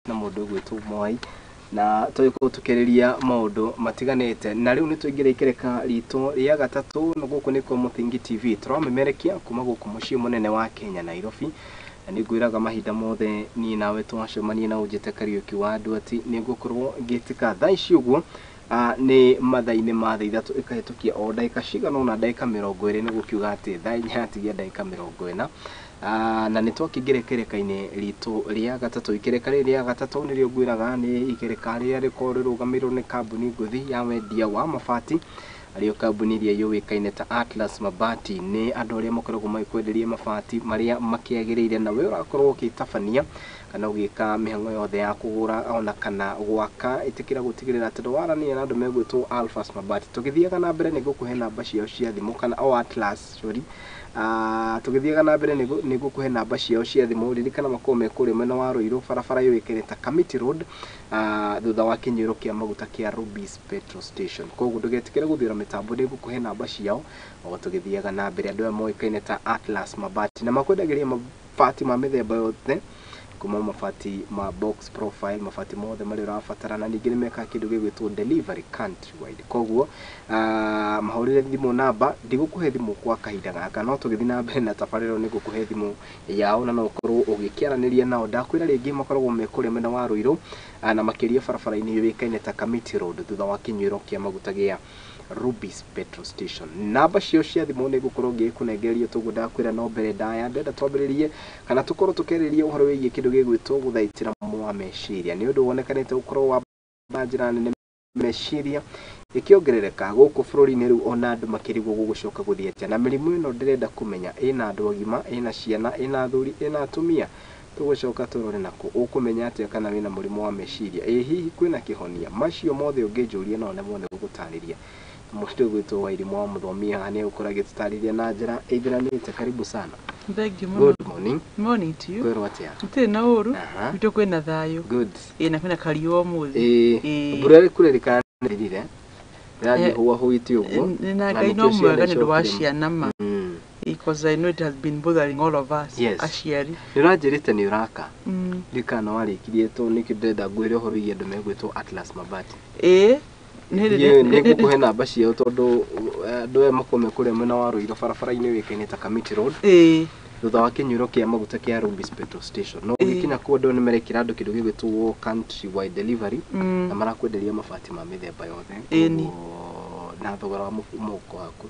Na mũndũ ũgwĩtwo Mwai na tũgĩkorwo tũkĩarĩria maũndũ matiganĩte. Na rĩu nĩ twaingĩra ikereka ritũ rĩa gatatũ, na gũkũ nĩkuo Mũthingi TV tũramemerekia kuma gũkũ mũciĩ mũnene wa Kenya, Nairobi. Na nĩ ngwĩraga mahinda mothe niĩ nawe twacemania na ũnjĩte Kariũki wa andũ atĩ nĩ ngũkorwo ngĩtĩka. Thaa ici ũguo nĩ mathaa-inĩ ma thaa 3 ĩkahĩtũkia o ndagĩka cigana ũna, ndagĩka 20, nĩ gũkiuga atĩ thaa 4 tigia ndagĩka 40. Na nĩ twakĩingĩra ikereka-inĩ ritũ rĩa gatatũ. Ikereka rĩrĩ rĩa gatatũ nĩrĩo ngwĩraga nĩ ikereka rĩrĩa rĩkoragwo rĩrũgamĩrĩirwo nĩ kambuni ngũthi ya wendia wa mabati, arĩo kambuni ĩrĩa yũĩkaine ta Atlas Mabati. Nĩ andũ arĩa makoragwo magĩkwenderia mabati marĩa makĩagĩrĩire, na we ũrakorwo ũgĩtabania kana ũgĩka mĩhang'o yothe ya kũgũra ona kana gwaka, ĩtĩkĩra gũtigĩrĩra atĩ ndwarania na andũ megwĩtwo Alphas Mabati. Tũgĩthiaga na mbere nĩ ngũkũhe namba ciao cia thimũ, kana o Atlas, sorry, tũgĩthiaga na mbere nĩ ngũkũhe namba ciao cia thimũ. Ririkana makoragwo me kũrĩa mwena wa Ruiru, barabara yũĩkaine ta Kamiti Road, thutha wa kĩnyuĩro kĩa maguta kĩa Rubis Petrol Station. Koguo ndũgetĩkĩre gũthiũra mĩtambo, nĩ ngũkũhe namba ciao o tũgĩthiaga na mbere. Andũ aya moĩkaine ta Atlas Mabati na makwendagĩria mabati ma mĩthemba yothe, kuma mabati ma box profile, mabati mothe marĩa ũrabatara, na ningĩ nĩ mekaga kĩndũ gĩgwĩtwo delivery countrywide. Koguo mahũrĩre thimũ namba, ndigũkũhe thimũ kwa kahinda gaka, no tũgĩthiĩ na mbere na tabarĩra ĩno nĩ ngũkũhe thimũ yao na no ũkorwo ũgĩkĩaranĩria nao. Ndakwĩra rĩngĩ makoragwo me kũrĩa mwena wa Ruiru, na makĩria barabara-inĩ yũĩkaine ta Kamiti Road, thutha wa kĩnyuĩro kĩa maguta gĩa Rubis Petrol Station. Namba cio cia thimũ nĩ ngũkorwo ngĩkũnengereria toguo ndakwĩra, no mbere ndaya ndĩrenda twambĩrĩrie kana tũkorwo tũkĩarĩria ũhoro wĩgiĩ kĩndũ gĩgwĩtwo gũthaitĩra mũrimũ wa meciria. Nĩ ũndũ wonekanĩte gũkorwo wa njĩra nene meciria ĩkĩongerereka gũkũ bũrũri-inĩ. Rĩu ona andũ makĩrigwo gũgũcoka gũthiĩ atĩa na mĩrimũ ĩno. Ndĩrenda kũmenya ĩna andũ agima, ĩna ciana, ĩna athuri, ĩna atumia. Tũgũcoka tũrore nako ũkũmenya atĩa kana wĩna mũrimũ wa meciria, ĩ hihi kwĩna kĩhonia? Macio mothe ũngĩnjũria no nemwo nĩ gũgũtarĩria. Mũndũ ũgwĩtwo Wairimũ wa Mũthomi haha nĩ egũkorwo agĩtũtarĩria na njĩra ĩithĩranĩte. Karibu sana. Thank you mũno. Good morning. Morning to you. Kwĩrwo atĩa? Gũtirĩ na ũru. Aha. Gwitũ kwĩna thayũ. Good. Ĩ na kwĩna kariũa ũmũthĩ. Ĩĩ. Ĩĩ. Mbura ĩrĩ kũrĩrĩkana nĩthirire, ĩrathiĩ Eh, hũa hũĩte ũguo. Nĩ na Na Ngai nĩkĩo no ciana mwega nĩ ũndũ wa icokire. ciana ma. Because I know it has been bothering all of us aciari. Nĩ ũranjĩrĩte nĩ ũraka ndirikana warĩkirie tondũ nĩkĩo ndĩrenda ngwĩre ũhoro wĩgiĩ andũ megwĩtwo Atlas Mabati. Ĩĩ. Nĩ Niĩ nĩ ngũkũhe namba ciao tondũ andũ aya makoragwo me kũrĩa mwena wa Ruiru, barabara-inĩ yũĩkaine ta Kamiti Road, thutha wa kĩnyuĩro kĩa maguta kĩa Rubis Petrol Station. No ũgĩkinya kuo andũ nĩ marekĩra andũ kĩndũ gĩgwĩtwo country wide delivery na marakwenderia mabati ma mĩthemba yothe. Ĩni. Koguo na thogora wa mũhuko waku.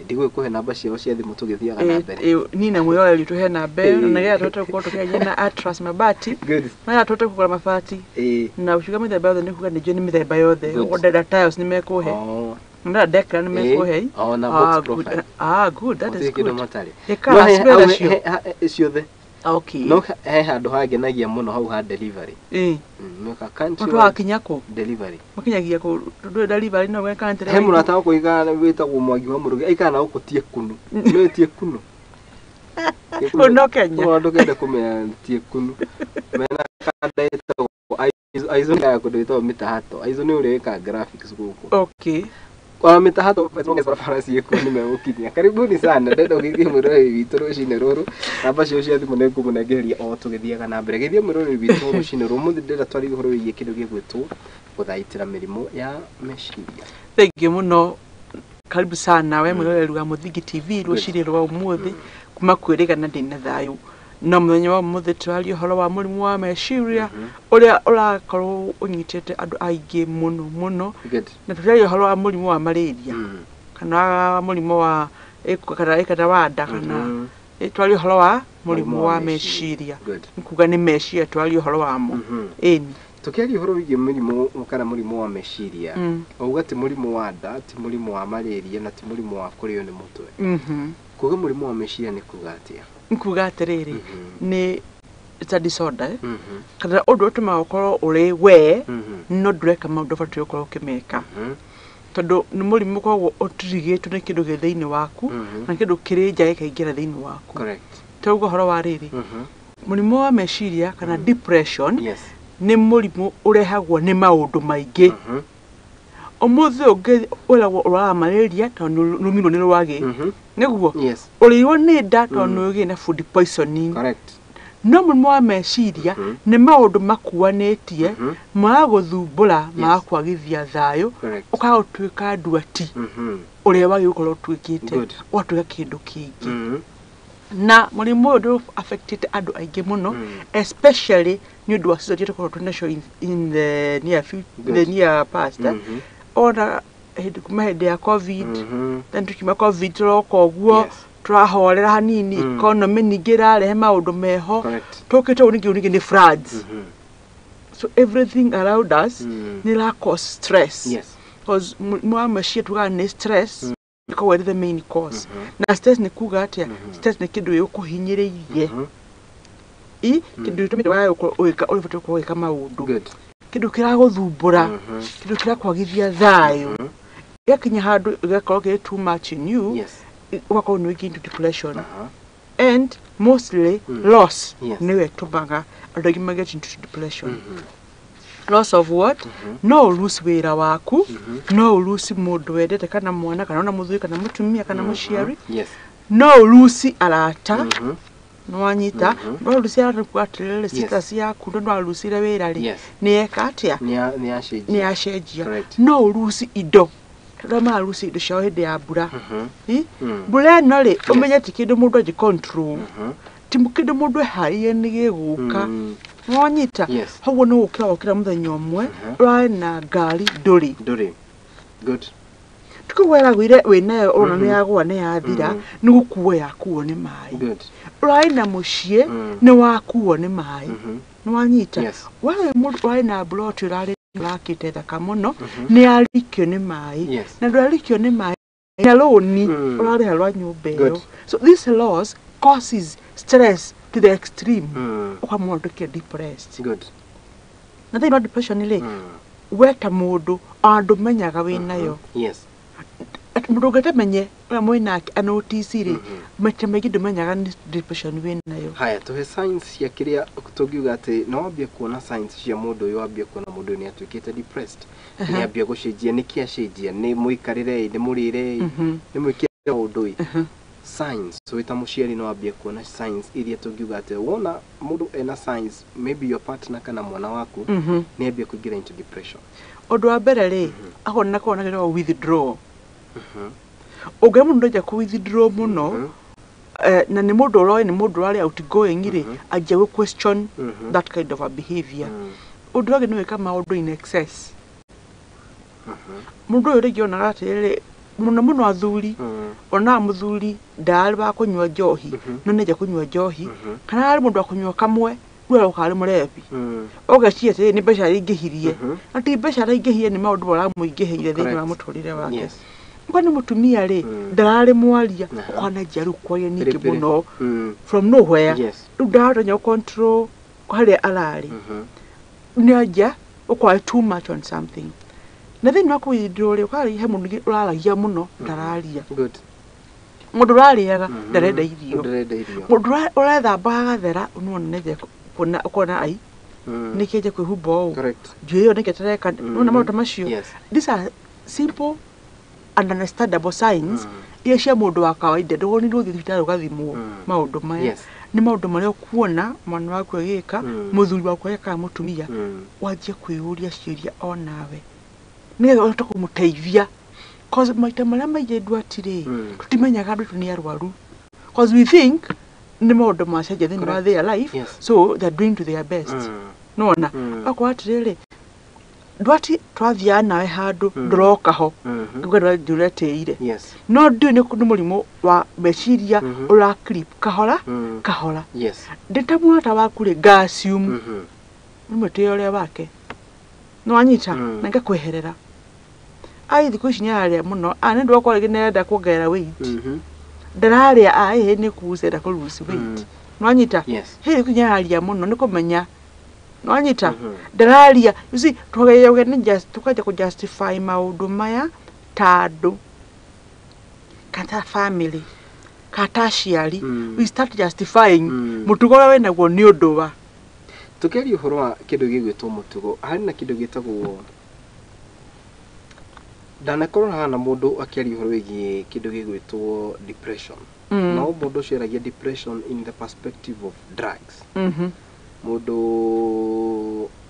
Ndigũgĩkũhe namba ciao cia thimũ tũgĩthiaga na mbere. Niĩ na mwĩroreri tũhe namba ĩyo na Ĩĩ. nĩgetha tũhote gũkorwo tũkĩaria na Atlas Mabati, Good. nĩgetha tũhote kũgũra mabati na ũkiuga mĩthemba yothe nĩ kuga nĩ njũĩ nĩ mĩthemba yothe. Good. Ũguo ndĩrenda tiles nĩ mekũhe, ndĩrenda decra nĩ mekũhe. Oh, na Ah, box good. profile. Ah, good. That is Gũtirĩ kĩndũ good. matarĩ. Ĩ No colours hau wĩna cio? ciothe. Okay. No he handũ hangenagia mũno hau ha delivery. Ĩ. Meka country Mũndũ wakinya kũ? delivery. Makinyagia kũ? Tondũ delivery no gweka country. He mũrata wakwa aikaraga wĩtagwo Mwangi wa Mũrũgi, aikaraga na gũkũ tie kunu. Nĩ tie kunu. Kũu no Kenya. Kũu ndũkende kũmenya tie kunu. Mena kanda ĩtagwo Aizo. Aizo nĩ ya kũndũ ĩtagwo mĩtahato. Aizo nĩ ũrĩa wĩkaga graphics gũkũ. Ona mĩtahato barabara ciĩkuo nĩ megũkinyia. Karibuni sana, ndenda ũgeithie mwĩroreri witũ rũcinĩ rũrũ. Namba ciao cia thimũ nĩ ngũmũnengereria o tũgĩthiaga na mbere. Geithia mwĩroreri witũ rũcinĩ rũrũ. Ũmũthĩ ndĩrenda twarie ũhoro wĩgiĩ kĩndũ gĩgwĩtwo gũthaitĩra mĩrimũ ya meciria. Thank you mũno. Karibu sana we mwĩroreri wa Mũthingi TV rũcinĩ rwa ũmũthĩ, kuma kwĩrĩgana ndĩna thayũ. No mũthenya wa ũmũthĩ tũraria ũhoro wa mũrimũ wa meciria ũrĩa ũrakorwo ũnyitĩte andũ aingĩ mũno mũno, na tũraria ũhoro wa mũrimũ wa malaria kana mũrimũ wa kana wa nda kana twaria ũhoro wa mũrimũ wa meciria. Nĩ kuga nĩ meciria twaria ũhoro wamo. Ĩni. Tũkĩaria ũhoro wĩgiĩ mĩrimũ kana mũrimũ wa meciria, auga ti mũrimũ wa nda, ti mũrimũ wa malaria, na ti mũrimũ wa kũrĩo nĩ mũtwe. Kuga mũrimũ wa meciria nĩ kuga atĩa? Nĩ kuga atĩrĩrĩ, nĩ it's a disorder, eh? Kana ũndũ ũtũmaga ũkorwo ũrĩ we no ndũreka maũndũ ũbatiĩ gũkorwo ũkĩmeka, tondũ nĩ mũrimũ ũkoragwo ũtirigĩtwo nĩ kĩndũ gĩ thĩinĩ waku na kĩndũ kĩrĩ nja gĩkaingĩra thĩinĩ waku. Tauga ũhoro wa rĩrĩ, mũrimũ wa meciria kana depression nĩ mũrimũ ũrehagwo nĩ maũndũ maingĩ. Ũmũthĩ ũngĩ wĩragwo ũrwaraga malaria tondũ nĩ ũrũmirwo nĩ rwagĩ, nĩguo ũrĩirwo nĩ nda tondũ nĩ ũgĩe na food poisoning. No mũrimũ wa meciria nĩ maũndũ makuanĩtie, magagũthumbũra, magakwagithia thayũ, ũkaga gũtuĩka nduati ũrĩa wagĩrĩirwo gũkorwo ũtuĩkĩte, ũgatuĩka kĩndũ kĩngĩ. Na mũrimũ ũyũ ndũ affectĩte andũ aingĩ mũno, especially nĩ ũndũ wa society tũkoragwo twĩ nacio in the near future, the near past. Ona hĩndĩ kuma hĩndĩ ya COVID, then tukiuma COVID tũroka ũguo, tũrahorera hanini, economy ningĩ ĩrarehe maũndũ meho, tũkĩte ũguo ningĩ nĩ floods. So everything around us nĩ ĩra cause stress. Because mũrimũ wa meciria tugaga nĩ stress, ĩkoragwo ĩrĩ the main cause. Na stress nĩ kuga atĩa? Stress nĩ kĩndũ gĩgũkũhinyĩrĩirie, kĩndũ gĩtũmĩte wage gũkorwo ũgĩka ũrĩa ũbatiĩ gũkorwo ũgĩka maũndũ, kĩndũ kĩragũthumbũra, kĩndũ kĩrakwagithia thayũ, gĩgakinya handũ gĩgakorwo kĩrĩ too much in you, ũgakorwo nĩ ũingĩ into depression. And mostly loss nĩyo ĩtũmaga andũ aingĩ ma get into depression. Loss of what? No ũlose wĩra waku, no ũlose mũndũ wendete kana mwana kana ona mũthuri kana mũtumia kana mũciari, no ũlose arata, nĩwanyita, no ũlose arata nĩ kuga atĩrĩrĩ, status yaku tondũ warusire wĩra rĩ, nĩ yeka atĩa? Nĩ yacenjia. No ũlose indo, arĩa maralose indo ciao hĩndĩ ya mbura. Mbura ĩno rĩ, ũmenye ti kĩndũ mũndũ angĩ control, ti kĩndũ mũndũ eharĩirie nĩ gĩgũka. Nĩwanyita? Koguo nĩ gũkĩra wokĩra mũthenya ũmwe, ũrarĩ na ngari ndũrĩ. Ndũrĩ. Good. Tikoguo ĩragũire wĩnayo ũrona nĩ yagũa nĩ yathira, nĩ gũkuo yakuo nĩ maĩ. Ũrarĩ na mũciĩ nĩ wakuo nĩ maĩ. Nĩwanyita? Warĩ mũndũ ũrarĩ na mburoti ũrarĩ ũrakĩte thaka mũno, nĩ yarikio nĩ maĩ. Na ndwarikio nĩ maĩ na rũni ũrarĩha rwa nyũmba ĩyo. So this loss causes stress to the extreme. Ũkamwona ũtuĩke depressed. Na thĩinĩ wa depression rĩ, we ta mũndũ ona ndũmenyaga wĩnayo. Mũndũ ũngĩtamenye ũrĩa mwĩnake anotice rĩ, maita maingĩ ndũmenyaga nĩ depression wĩnayo. Haya, tũhe signs cia kĩrĩa tũngiuga atĩ no wambie kuona signs cia mũndũ ũyũ, wambie kuona mũndũ ũyũ nĩ atuĩkĩte depressed, nĩ ambia gũcenjia, nĩkĩ acenjia, nĩ mũikarĩre, nĩ mũrĩre, nĩ mwĩkĩre maũndũ ĩ. Signs, so wĩta mũciari no wambie kuona signs iria tũngiuga atĩ wona mũndũ ena signs, maybe your partner kana mwana waku nĩ ambia kũingĩra into depression. Ũndũ wa mbere rĩ, akona kona kĩndũ withdraw. Ũngĩona mũndũ ndanjia kũ withdraw mũno, na nĩ mũndũ ũroĩ nĩ mũndũ ũrarĩ outgoing rĩ, anjia gũ question that kind of a behavior. Ũndũ ũngĩ nĩ gwĩka maũndũ in excess. Mũndũ ũyũ rĩngĩ onaga atĩrĩrĩ, mũno mũno athuri, onaga mũthuri ndararĩ wa kũnyua njohi, no nĩ anjia kũnyua njohi, kana ararĩ mũndũ wa kũnyua kamwe, rĩu aroka arĩ mũrebi. Ũgeciria atĩrĩrĩ, nĩ mbeca araingĩhirie. Na ti mbeca araingĩhirie, nĩ maũndũ maramũingĩhĩire thĩinĩ wa mũtũrĩre wake. Kwa nĩ mũtumia rĩ, ndararĩ mwaria, ũkona anjia rĩu kwaria ningĩ mũno from nowhere. Rĩu ndaratonya gũ control harĩa ararĩ. Nĩ anjia gũkorwo too much on something. Na thĩinĩ wa kũ withdraw rĩ, ũkarĩ he mũndũ ũraragia mũno, ndararia. Mũndũ ũrarĩaga, ndarenda irio. Mũndũ ũrethambaga agathera, nĩwona nĩ anjia kuona, ũkona ai, nĩkĩ anjia kwĩhumba ũũ? Njuĩrĩ ĩyo nĩkĩ atareka? Nĩwona maũndũ ta macio? These are simple and understandable signs iria cia mũndũ wa kawaida, ndũgũrĩirwo gũthiĩ thibitarĩ ũgathimwo maũndũ maya. Nĩ maũndũ marĩa ũkuona mwana waku agĩka, mũthuri waku agĩka kana mũtumia, wanjie kwĩyũria ciũria onawe nĩgetha ũhote kũmũteithia. Cause maita marĩa maingĩ ndwati rĩ, tũtimenyaga andũ aitũ nĩ arwaru. Cause we think nĩ maũndũ macenjia thĩinĩ wa their life, so they are doing to their best. Nĩwona? Akorwo atĩrĩrĩ, ndwati twathiaga nawe handũ ndũroka ho, ngauga ndũretĩire. No ndiũĩ nĩ mũrimũ wa meciria ũra creep kahora kahora. Ndĩ ta mũrata waku rĩ, nga assume nĩ mwĩtĩo ũrĩa wake. Nĩwanyita? Na ngakweherera. Ai thikũ ici nĩ ararĩa mũno, nĩ ũndũ wakwa rĩngĩ nĩ arenda kuongerera weight. Ndararĩa, ĩhĩ nĩ kũ enda kũ lose weight. Nĩwanyita? Hĩ thikũ ici nĩ araria mũno, nĩ kũmenya. Nĩwanyita? Ndararia, you see, tũgeria nĩ tũkanjia kũ justify maũndũ maya ta andũ, kana ta family, kana ta aciari. We start justifying mũtugo ũrĩa wĩnaguo nĩ ũndũ wa. Tũkĩaria ũhoro wa kĩndũ gĩgwĩtwo mũtugo, harĩ na kĩndũ gĩtagwo Ndanakorwo haha na mũndũ akĩaria ũhoro wĩgiĩ kĩndũ gĩgwĩtwo depression. No mũndũ ũcio aragia depression in the perspective of drugs. Mũndũ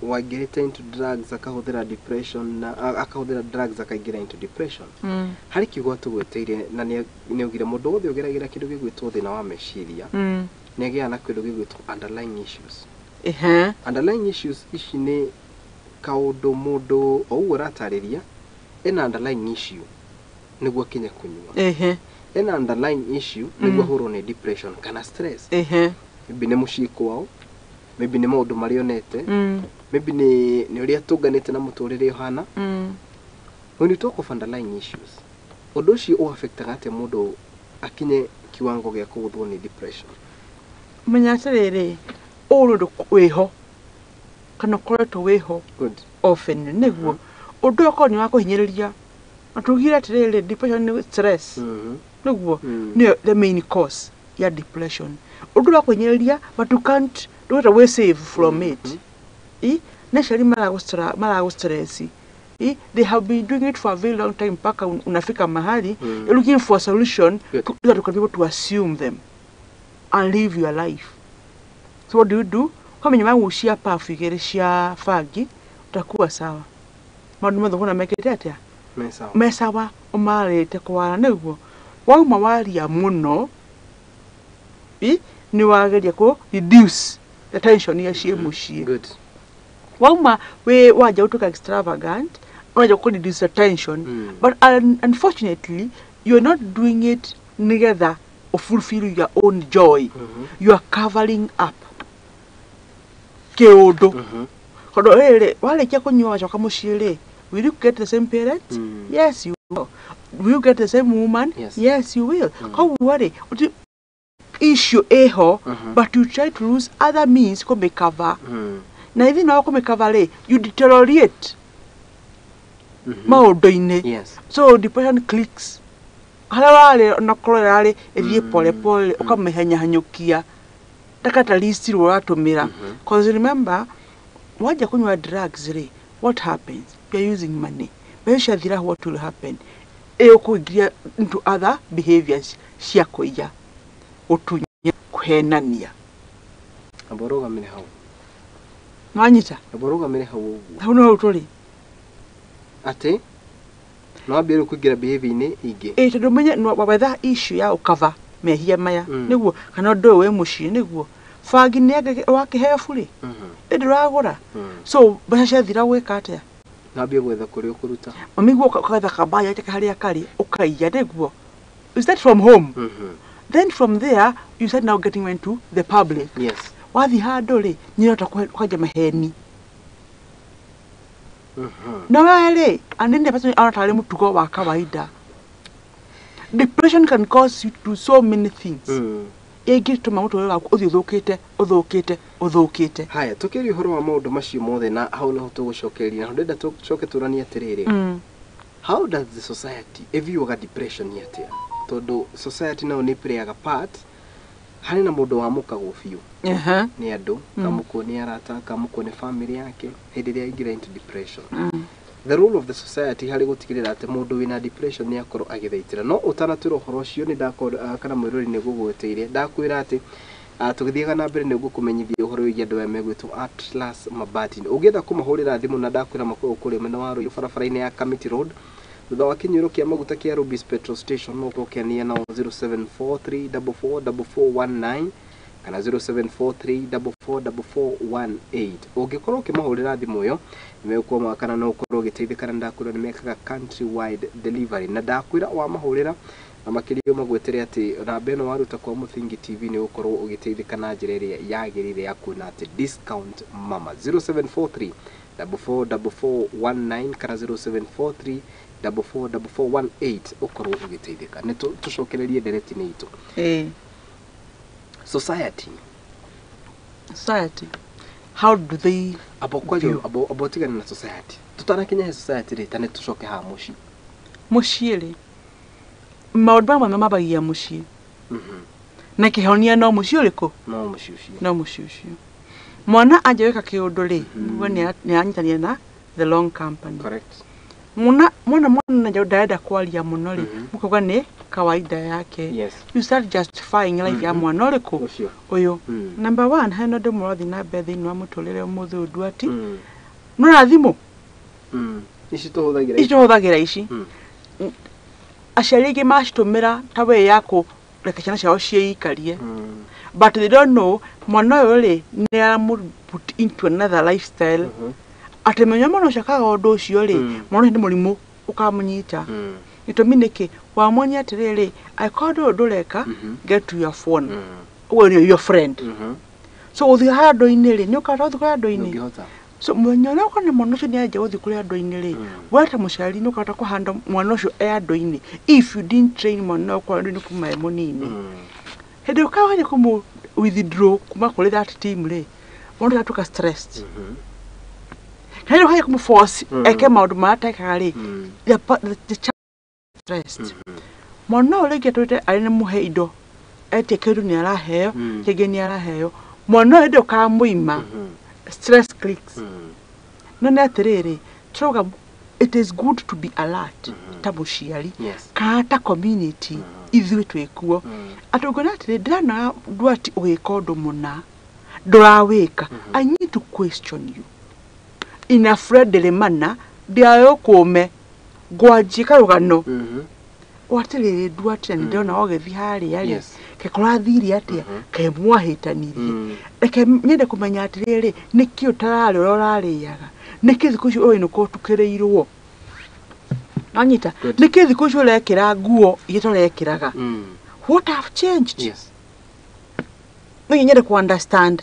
waingĩrĩte into drugs akahũthĩra depression na akahũthĩra drugs akaingĩra into depression. Harĩ kiugo atũgweteire na nĩ augire mũndũ wothe ũgeragĩra kĩndũ gĩgwĩtwo thĩna wa meciria nĩ agĩaga na kĩndũ gĩgwĩtwo underlying issues. Underlying issues ici nĩ kaũndũ mũndũ o ũguo ũratarĩria ena underlying issue nĩguo akinye kũnyua. Ena underlying issue nĩguo ahũrwo nĩ depression kana stress. Maybe nĩ mũciĩ kwao, maybe nĩ maũndũ marĩa onete, maybe nĩ ũrĩa atũnganĩte na mũtũrĩre ũhana. When you talk of underlying issues, ũndũ ũcio ũaffectaga atĩa mũndũ akinye kiwango gĩa kũgũthwo nĩ depression? Menya atĩrĩrĩ, ũyũ nĩ ũndũ wĩho kana ũkoretwo wĩho. Good. Often nĩguo ũndũ ũyũ ũkorwo nĩ wa kũhinyĩrĩria na tugire atĩrĩrĩ, depression nĩ stress. Nĩguo nĩyo the main cause ya depression. Ũndũ wa kũhinyĩrĩria, but you can't ndũhota wĩ save from it. Nĩ aciari maragũ stress. They have been doing it for a very long time mpaka unafika mahali you're looking for a solution to, that you can be able to assume them and live your life. So what do you do? Kama magucia puff igĩrĩ cia bangi utakuwa sawa. Maũndũ mothe ũkona mekĩte atĩa? Me sawa. Me sawa, ũmarĩte kwara nĩguo wauma waria mũno nĩ wageria kũ reduce the tension iria ciĩ mũciĩ. Good. Wauma wĩ wanja gũtuĩka extravagant, wanja kũ reduce the tension. But unfortunately you're not doing it nĩgetha fulfill your own joy. You are covering up kĩũndũ. Tondũ rĩrĩ warĩkia kũnyua wacoka mũciĩ rĩ, will you get the same parents? Yes, you will. Will you get the same woman? Yes. Yes, you will. Koguo rĩ issue ĩho, but you try to use other means kũmĩcover. Na thĩinĩ wa kũmĩcover rĩ, you deteriorate maũndũ-inĩ. Yes. So depression clicks harĩa warĩ onakorwo ĩrarĩ ĩthiĩ pole pole, ũkamĩhanyahanyũkia ta catalyst rĩ ũratũmĩra. Cause remember, wanja kũnyua drugs rĩ, what happens? You are using money. Mbeca ciathira, what will happen? Ĩgũkũingĩria into other behaviors cia kũiya, gũtunya, kũhenania. Amba ũrũgamĩre hau. Nĩwanyita? Amba ũrũgamĩre hau ũguo. Hau no hau tũrĩ. Atĩ no wambie rĩu kũingĩra behavior-inĩ ingĩ. Ĩ tondũ menye wetha issue ya ũkava mehia maya. Nĩguo kana ũndũ ũyũ wĩ mũciĩ nĩguo bangi nĩ wakĩheo burĩ ĩ ndũragũra. So mbeca ciathira gwĩka atĩa? No wambie gwetha kũrĩa ũkũruta. Mamiguo ũkagetha kambaya harĩa karĩ ũkaiya nĩguo you start from home. Then from there you start now getting into the public. Yes. Wathiĩ handũ rĩ, nĩũrahota kwanja maheni. No we rĩ, and then the person ona tarĩ mũtugo wa kawaida. Depression can cause you to do so many things ĩngĩtũma mũtũrĩre waku ũthiĩ ũthũkĩte ũthũkĩte ũthũkĩte. Haya, tũkĩaria ũhoro wa maũndũ macio mothe na hau nĩho tũgũcokereria na ndĩrenda tũcoke tũranie atĩrĩrĩ, how does the society ĩviuaga depression atĩa? Tondũ society nayo nĩ playaga part harĩ na mũndũ wamũkagwo biũ nĩ andũ, kamũkwo nĩ arata, kamũkwo nĩ family yake hĩndĩ ĩrĩa aingĩra into depression. The role of the society harĩ gũtigĩrĩra atĩ mũndũ wĩna depression nĩ akorwo agĩthaitĩra. No ũtanatwĩra ũhoro ũcio nĩ ndakorwo kana mwĩrori nĩ ngũgweteire ndakwĩra atĩ tũgĩthiaga na mbere nĩ ngũkũmenyithia ũhoro wĩgiĩ andũ aya megwĩtwo Atlas Mabati. Ũngĩenda kũmahũrĩra thimũ na ndakwĩra makoragwo kũrĩa mwena wa Ruiru barabara-inĩ ya Kamiti Road thutha wa kĩnyuĩro kĩa maguta kĩa Rubis Petrol Station, no ũkorwo ũkĩania nao 0743444419 kana 0743444418. Ũngĩkorwo ũkĩmahũrĩra thimũ ĩyo nĩmegũkorwo kana no ũkorwo ũgĩteithĩka na ndakwĩra nĩ mekaga country wide delivery na ndakwĩra wamahũrĩra na makĩria ũmagwetere atĩ namba ĩno waruta kwa Mũthingi TV nĩ ũgũkorwo ũgĩteithĩka na njĩra ĩrĩa yagĩrĩire ya kuona atĩ discount mama. 0743 444419 kana 0743 444418 ũkorwo ũgĩteithĩka. Nĩ tũcokererie ndereti-inĩ itũ. Society. Society, how do they abo kwanja view? abo tigana na society, tutanakinya he society rĩ, ta nĩ tũcoke haha mũciĩ. Mũciĩ rĩ, maũndũ mamwe mambagia mũciĩ na kĩhonia no mũciĩ ũrĩkũ? No mũciĩ ũcio. No mũciĩ ũcio. Mwana anja gwĩka kĩũndũ rĩ, nĩguo nĩ aranyitania na the long company. Correct. Mwana mwana mwana ndarenda kwaria muno ri mukuga ni kawaida yake. Yes. You start justifying life ya mwana uriku uyu. Number 1 hena ndu murathi na mbere thiini wa muturire umuthi undu ati no na thimu ici tuhuthagira ici tuhuthagira ici aciari aingĩ macitumira ta we ya kũreka ciana ciao ciĩikarie, but they don't know mwana ũyũ rĩ nĩ aramu put into another lifestyle. Atĩ menya mwana ũcio akaga ũndũ ũcio rĩ, mwana ũcio nĩ mũrimũ ũkamũnyita. Gĩtũmi nĩkĩ wamuonia atĩrĩrĩ, angĩkorwo ndũrĩ ndũreka, get to your phone, ũguo nĩ your friend. So gũthiĩ handũ-inĩ rĩ, nĩ ũkahota gũthiĩ kũrĩ andũ-inĩ. So mũthenya ũrĩa ũkona mwana ũcio nĩ anjia gũthiĩ kũrĩ andũ-inĩ rĩ, we ta mũciari nĩ ũkahota kũhanda mwana ũcio e andũ-inĩ. If you didn't train mwana ũyũ kũrĩ andũ-inĩ kuma e mũnini, hĩndĩ ĩyo ũkageria kũmũ withdraw kuma kũrĩ that team rĩ, mwana ũcio agatuĩka stressed. Kana rĩu ũkageria kũmũ force eke maũndũ marĩa atekaga rĩ, the child is stressed. Mwana ũyũ rĩngĩ atũrĩte arĩ nĩ mũhe indo, etie kĩndũ nĩ araheo, kĩngĩ nĩ araheo. Mwana ũyũ hĩndĩ ũkamũima, stress clicks. No nĩ atĩrĩrĩ, turauga it is good to be alert ta mũciari kana ta community ithuĩ twĩkuo. Atĩ ũngĩona atĩrĩ, ndĩrona Nduati ũgĩka ũndũ mũna ndũrawĩka, I need to question you in a friendly manner, ndiayũkũme ngwanjie karũgano watĩrĩrĩ Nduati na nĩndĩrona ũgĩthiĩ harĩa rĩ, ke kũrathire atĩa, ke mwahĩtanirie, reke nyende kũmenya atĩrĩrĩ, nĩkĩ ũtararĩa ũrĩa ũrarĩaga, nĩkĩ thikũ ici ũrainũka ũtukĩrĩirwo, wanyita, nĩkĩ thikũ ici ũrekĩra nguo iria tũrekĩraga, what have changed? No nyende ku understand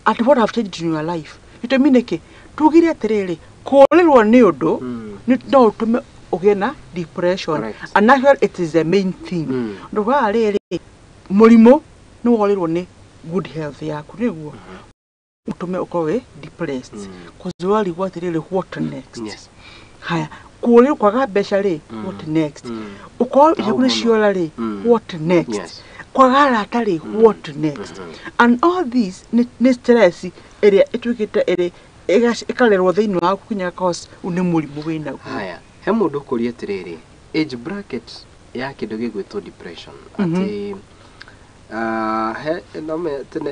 at what have changed in your life. Gĩtũmi nĩkĩ tugire atĩrĩrĩ, kũũrĩrwo nĩ ũndũ no ũtũme ũgĩe na depression. And actually it is the main thing. Ndũkaga rĩrĩ, mũrimũ nĩ worĩrwo nĩ good health yaku nĩguo ũtũme ũkorwo wĩ depressed. Cause warigwo atĩrĩrĩ, what next? Haya, kũũrĩrwo kwaga mbeca rĩ, what next? Ũkorwo irio nĩ ciora rĩ, what next? Kwaga arata rĩ, what next? And all this nĩ stress ĩrĩa ĩtuĩkĩte ĩrĩ ĩkarerwo thĩinĩ waku nginya cause nĩ mũrimũ wĩnaguo. Haya, he mũndũ ũkũria atĩrĩrĩ, age bracket ya kĩndũ gĩgwĩtwo depression, atĩ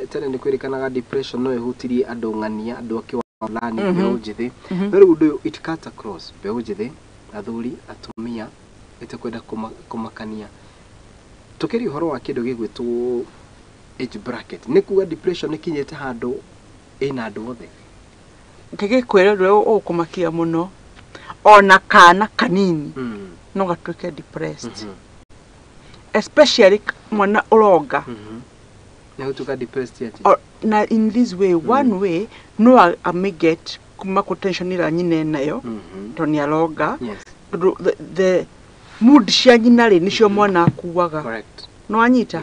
tene nĩ kwĩrĩkanaga depression no ĩhutirie andũ ng'ania, andũ a kĩwalani, mbeũ njĩthĩ. No rĩu ũndũ ũyũ it cuts across mbeũ njĩthĩ, athuri, atumia, ĩtekwenda kũmakania. Tũkĩria ũhoro wa kĩndũ gĩgwĩtwo age bracket, nĩ kuga depression ĩkinyĩte handũ ĩna andũ othe. Ngĩgĩkwĩra ũndũ ũrĩa ũkũmakia mũno, ona kana kanini no gatuĩke depressed. Especially mwana ũronga. Nĩ gũtuĩka depressed atĩa? Na in this way, one way no a may get kuma kũ tension ĩrĩa nyina enayo, tondũ nĩ aronga. Tondũ the mood cia nyina rĩ nĩcio mwana akuaga. No anyita?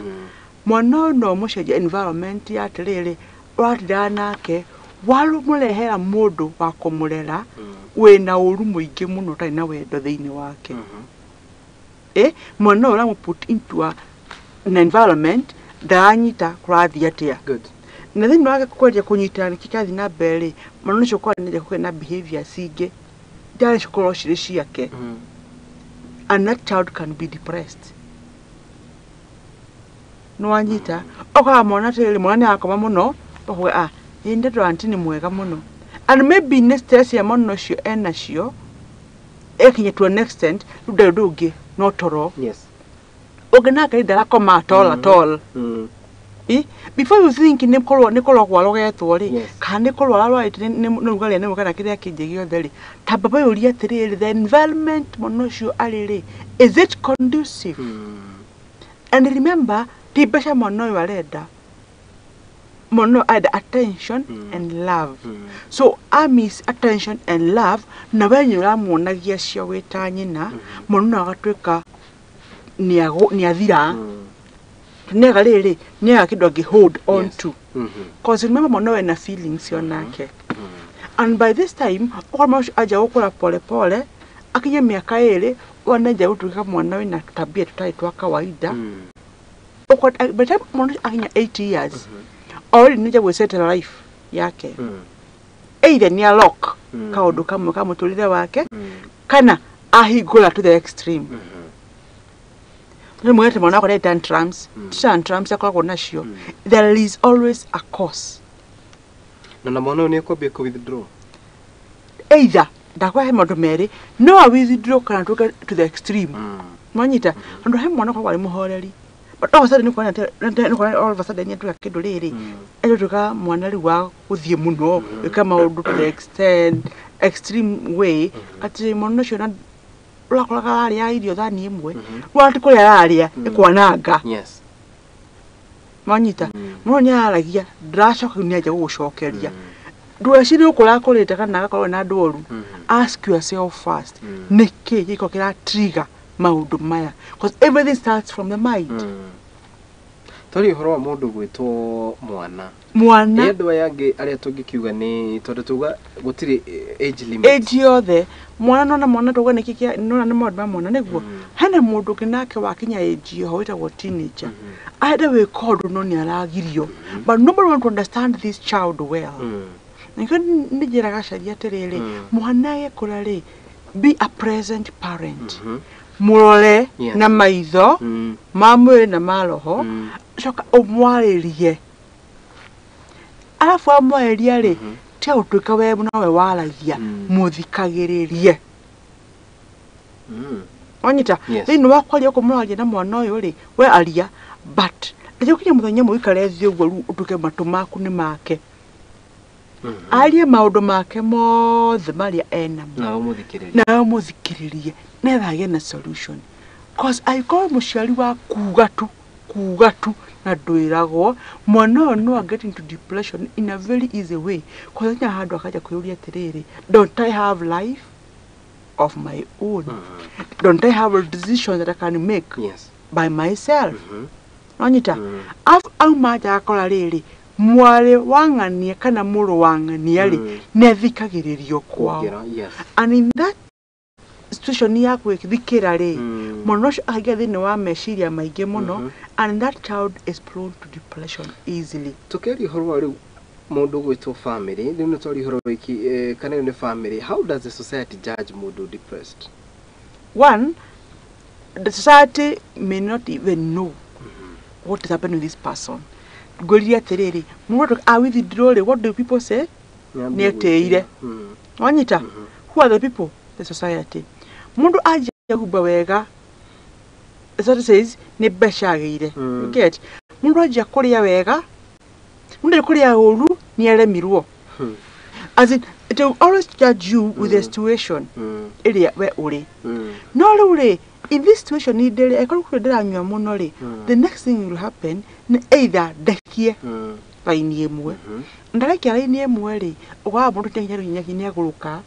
Mwana ũyũ no ũmũcenjie environment ya atĩrĩrĩ, ũratindaga nake, warũmũrehera mũndũ wa kũmũrera wĩna ũru mũingĩ mũno ũtarĩ na wendo thĩinĩ wake. Mwana ũyũ ũramũ put into an environment ndaranyita kũrathiĩ atĩa. Na thĩinĩ wake kwendia kũnyita nĩkĩ kĩrathiĩ na mbere rĩ, mwana ũcio ũkorwo nĩenja kũgĩa na behavior cingĩ itarĩ cikorwo cirĩ ciake. And that child can be depressed. No anyita okaga mwana atĩrĩrĩ, mwana nĩ arakoma mũno, ũkauga ah, ĩ ndeto aunty nĩ mwega mũno. And maybe nĩ stress ya mwana ũcio enacio ĩkinye to an extent rĩu ndarĩ ũndũ ũngĩ no toro. Ũngĩ nake ndarakoma at all at all. Before you think nĩ kũrogwo arogetwo rĩ, kana nĩ kũrwara arwarĩte nĩ ũrugarĩ nĩ kana kĩrĩa kĩngĩ gĩothe rĩ, ta baba ũria atĩrĩrĩ, the environment mwana ũcio arĩ rĩ, is it conducive? And remember, ti mbeca mwana ũyũ arenda. Mwana ũyũ arenda attention and love. So I miss attention and love, na we nĩ ũramuonagia cio wĩ ta nyina, mwana ũyũ agatuĩka nĩ athira. Nĩaga rĩrĩ, nĩaga kĩndũ angĩ hold on to. Cause remember mwana ũyũ ena feelings onake. And by this time, okorwo mwana ũcio anjia gũkũra pole pole, akinye mĩaka ĩrĩ, wanenja gũtuĩka mwana wĩna tũtabia tũtarĩ twa kawaida. By the time mwana ũcio akinya 8 years, already nĩenja gwĩsettle life yake. Either nĩ a lock kaũndũ kamwe ka mũtũrĩre wake, kana Ahingũra to the extreme. Rĩmwe atĩ mwana wakwa nĩ tantrums, tantrums akoragwo nacio. There is always a cause. Na mwana ũyũ nĩ ekwambia kũ withdraw. Either ndakwahe maũndũ merĩ, no a withdraw kana tuke to the extreme. Mwanyita andũ he mwana ũkoragwo arĩ mũhoreri, but all of a sudden nĩkuona all of a sudden nĩatuĩka kĩndũ rĩrĩ, agĩtuĩka mwana rĩu wa gũthiĩ mũno gwĩka maũndũ to the extent extreme way, atĩ mwana ũcio na ũrakoraga ararĩa irio thani ĩmwe, rĩu ti kũrĩa ararĩa, nĩ kwananga. Yes. Mwanyita mwana nĩ araragia, ndaracoka, nĩ anja gũgũcokeria. Ndwecirie gũkũ ũrakũrĩte kana agakorwo na ndwaru. Ask yourself first, nĩkĩ gĩko kĩra trigger maũndũ maya? Because everything starts from the mind. Twaria ũhoro wa mũndũ gwĩtwo mwana. Mwana. Nĩ andũ aya angĩ arĩa tũngĩkiuga nĩ tondũ tuga gũtirĩ age limit. Age yothe mwana, nona mwana tuga nĩkĩ nona nĩ maũndũ ma mwana nĩguo. Hena mũndũ ũngĩ nake wakinya age ĩho wĩtagwo teenager, arenda gwĩka ũndũ no nĩ aragirio, but nobody want to understand this child well. Nĩkĩo nĩ njĩraga aciari atĩrĩrĩ, mwana agĩkũra rĩ, be a present parent. Mũrore na maitho ma mwĩrĩ na ma roho. Coka ũmwarĩrie, arabu amwarĩria rĩ, tiga gũtuĩka we nowe waragia. Mũthikagĩrĩrie. Wanyita? Yes. Thĩinĩ wa kwaria ũkũ mũraria na mwana ũyũ rĩ, we aria, but rĩrĩa ũkinya mũthenya ũmwe ũikare thĩ ũguo rĩu ũtuĩke matũ maku nĩ make. Arie maũndũ make mothe marĩa enamo. Nawe ũmũthikĩrĩrie. Nawe mũthikĩrĩrie nĩgetha agĩe na solution, cause angĩkorwo mũciari wa kuga tu na ndwĩragwo, mwana ũyũ no get into depression in a very easy way, cause akinya handũ akanja kwĩyũria atĩrĩrĩ, don't I have life of my own? Don't I have a decision that I can make by myself? Nonyita? Arabu auma nja akora rĩrĩ, mwarĩ wa ng'ania kana mũrũ wa ng'ania rĩ, nĩ athikagĩrĩrio kwao. Kũngĩra, yes. And in that situation ya gwĩthikĩra rĩ, mwana ũcio akaingĩra thĩinĩ wa meciria maingĩ mũno, and that child is prone to depression easily. Tũkĩaria ũhoro wa rĩu mũndũ gwĩtwo family, rĩu nĩ twaria ũhoro wiki kana ĩyo nĩ family, how does the society judge mũndũ depressed? One, the society may not even know what is happening with this person. Ngwĩrire atĩrĩrĩ, mũndũ a withdraw rĩ, what do people say? Nĩ Nĩetĩire. Wanyita? Who are the people? The society. Mũndũ anjia kwĩhumba wega, the society says nĩ mbeca agĩire. You get? Mũndũ anjia kũrĩa wega, mũndũ anjia kũrĩa ũru, nĩ aremirwo. As in, it will always judge you with the situation ĩrĩa we ũrĩ. No rĩu rĩ, in this situation ndĩrĩ angĩkorwo kũrĩ ndĩranyua mũno rĩ, the next thing will happen nĩ either ndekie raini ĩmwe. Ndarekia raini ĩmwe rĩ, ũkoraga mũndũ nginya nginya nĩ agũrũka,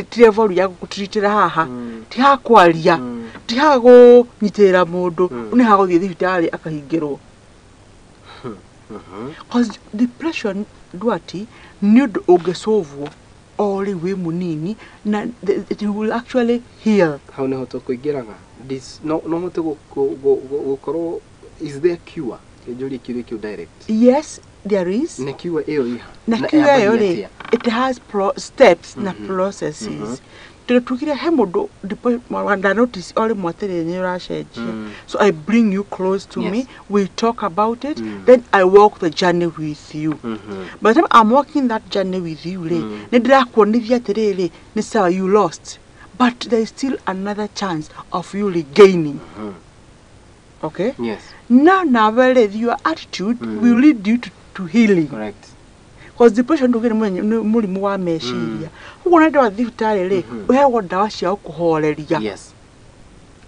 ti level ya gũtritĩra haha, ti ha kwaria, ti ha gũnyitĩrĩra mũndũ, nĩ ha gũthiĩ thibitarĩ akahingĩrwo. Cause depression ndwati nĩ ũndũ ũngĩcovwo o rĩu wĩ mũnini na it will actually heal. Hau nĩho tũkũingĩraga. No hote gũkorwo, is there cure? Kĩnjũrie kĩũria kĩu direct. Yes, there is. Na cure ĩyo ĩha? Na cure ĩyo rĩ, it has steps na processes, tondũ tugire he mũndũ nda notice o rĩmwe atĩrĩrĩ, nĩ ũracenjia. So I bring you close to me, we talk about it, then I walk the journey with you. By the time I'm walking that journey with you rĩ, nĩ ndĩrakuonithia atĩrĩrĩ, nĩ sawa you lost, but there is still another chance of you regaining. Okay? Yes. Now nawe rĩ, your attitude will lead you to healing. Correct. Cause depression ndũgĩ nĩ mũrimũ wa meciria, ũguo na ndwa thibitarĩ rĩ, ũheagwo ndawa cia gũkũhoreria.